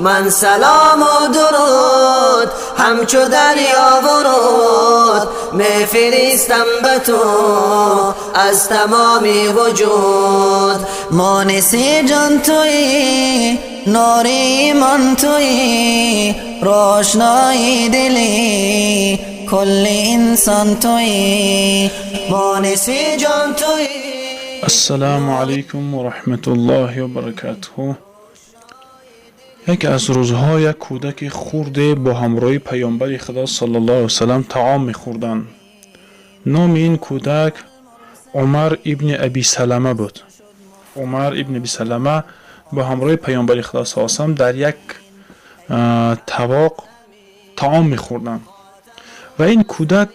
Ман салому дуруд ҳамчу дарёву руд мефиристам ба ту аз тамоми вуҷуд. Муниси ҷон туӣ, нури имон туӣ, равшанои дили кулли инсон туӣ. Муниси ҷон туӣ. Ассалому алайкум ва раҳматуллоҳи ва баракатуҳ. Яке аз рӯзҳо як кӯдаки хурде бо ҳамроҳи Паёмбари Худо саллаллоҳу алайҳи васаллам таом мехӯрданд. Номи ин кӯдак Умар ибни Аби Салама буд. Умар ибни Аби Салама бо ҳамроҳи Паёмбари Худо саллаллоҳу алайҳи васаллам дар як тавоқ таом мехӯрданд. Ва ин кӯдак,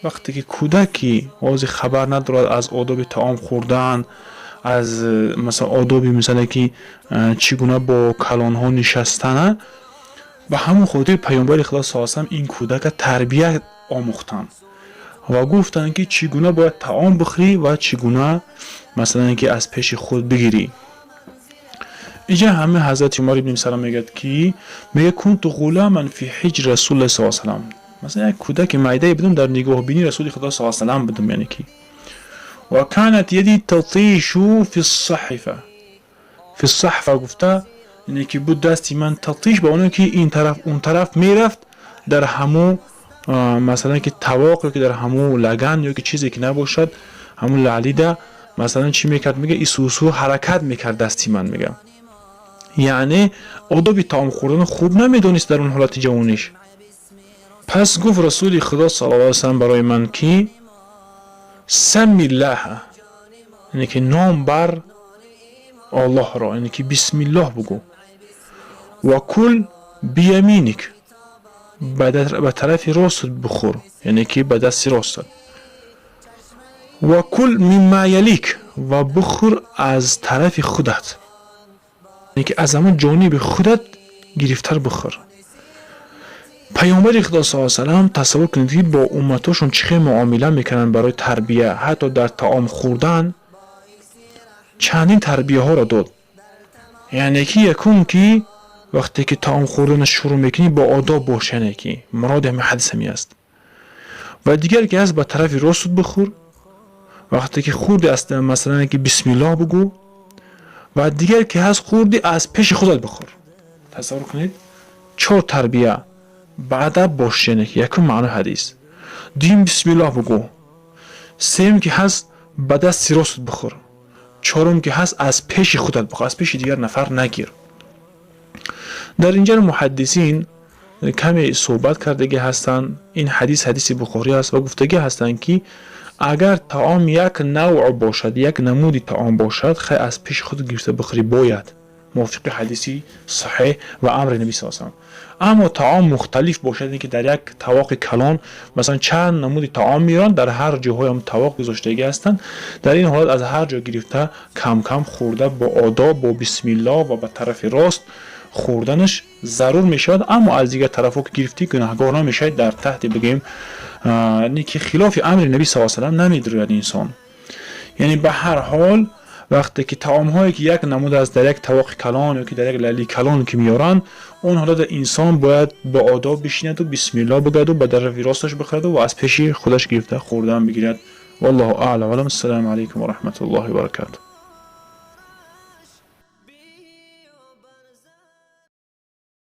вақте ки кӯдаки ҳозир хабар надорад аз одоби таом хӯрдан, аз масалан одоби, мисале ки чӣ гуна бо калонҳо нишастана, ба ҳамон хотир Паёмбари Худо саллаллоҳу алайҳи васаллам ин кӯдака тарбия омӯхтанд ва гуфтанд, ки чӣ гуна бояд таом бихӯрӣ ва чӣ гуна, масалан, ки аз пеши худ бигирӣ. Инҷа ҳама ҳазрати Умар ибни Салам мегӯяд, ки мегӯяд: كنت غلاما في حجر رسول الله صلى الله عليه وسلم. Масалан, як кӯдаки майдае будам, дар нигоҳбинии Расули Худо саллаллоҳу алайҳи васаллам будам, яъне ки وكانت يدي تطيش في الصحفة، في الصحفة гуфта, яъне ки буд дасти ман تطيش ба оне ки ин тараф, он тараф мерафт дар ҳамун, масалан, ки тавоқ ё ки дар ҳамун лаган ё ки чизе ки набошад, ҳамун лаълида, масалан, чӣ мекард, мега, исусу ҳаракат мекард дасти ман, мега. Яъне одоби таом хӯрдан хуб намедонист дар он ҳолати ҷавониш. Пас гуфт Расули Худо саллаллоҳу алайҳи васаллам барои ман, ки سم الله, яъне ки ном бар Аллоҳро, яъне ки бисмиллоҳ бугӯ, وكل بيمينك, ба тарафи ростат бихӯр, яъне ки ба дасти ростат, وكل مما يليك, ва бихӯр аз тарафи худат, яъне ки аз ҳамон ҷониби худат гирифтар бихӯр. Паёмбари Худо саллаллоҳу алайҳи васаллам, тасаввур кунед, ки бо умматошон чӣ хел муомила мекарданд барои тарбия. Ҳатто дар таом хӯрдан чандин тарбияҳоро дод. Яъне ки якум, ки вақте ки таом хӯрдана шурӯъ мекунӣ, бо одоб бош, яъне ки муроди ҳамин ҳадис ҳамин аст. Ва дигар ки ҳаст, ба тарафи ростут бихӯр, вақте ки хӯрди, аз масалан, ки бисмиллоҳ бугӯ, ва дигар ки ҳаст, хӯрди, аз пеши худат бихӯр. Тасаввур кунед, чор тарбия: ба адаб бош, яъне ки якум маънои ҳадис, дуюм, бисмиллоҳ бугӯ, сеюм ки ҳаст, ба дасти ростут бихӯр, чорум ки ҳаст, аз пеши худат бихӯр, аз пеши дигар нафар нагир. Дар инҷа муҳаддисин каме суҳбат кардагӣ ҳастанд. Ин ҳадис ҳадиси Бухорӣ аст ва гуфтагӣ ҳастанд, ки агар таом як навъ бошад, як намуди таом бошад, хай, аз пеши худ гирифта бихӯрӣ бояд, мувофиқи ҳадиси саҳеҳ ва амри Наби саллаллоҳу алайҳи васаллам. Аммо таом мухталиф бошад, ки дар як тавоқи калон, масалан, чанд намуди таом меоранд, дар ҳар ҷоҳои ҳам тавоқ гузоштагӣ ҳастанд, дар ин ҳолат аз ҳар ҷо гирифта кам-кам хӯрда, бо одоб, бо бисмиллоҳ ва ба тарафи рост хӯрданаш зарур мешавад. Аммо аз дигар тарафҳо ки гирифтӣ, гунаҳгор намешавад, дар таҳти бигӯем, ки хилофи амри Наби саллаллоҳу алайҳи васаллам намедурӯяд инсон. Яъне ба ҳар ҳол, вақте ки таомҳое ки як намуд аст, дар як тавоқи калон ё ки дар як лали калон ки меоранд, он ҳолата инсон бояд бо одоб бишинаду, бисмиллоҳ бигӯяду, ба тарафи росташ бихӯраду ва аз пеши худаш гирифта хӯрдан бигирад. Валлоҳу аълам. Ассалому алайкум ва раҳматуллоҳи ва баракатуҳ.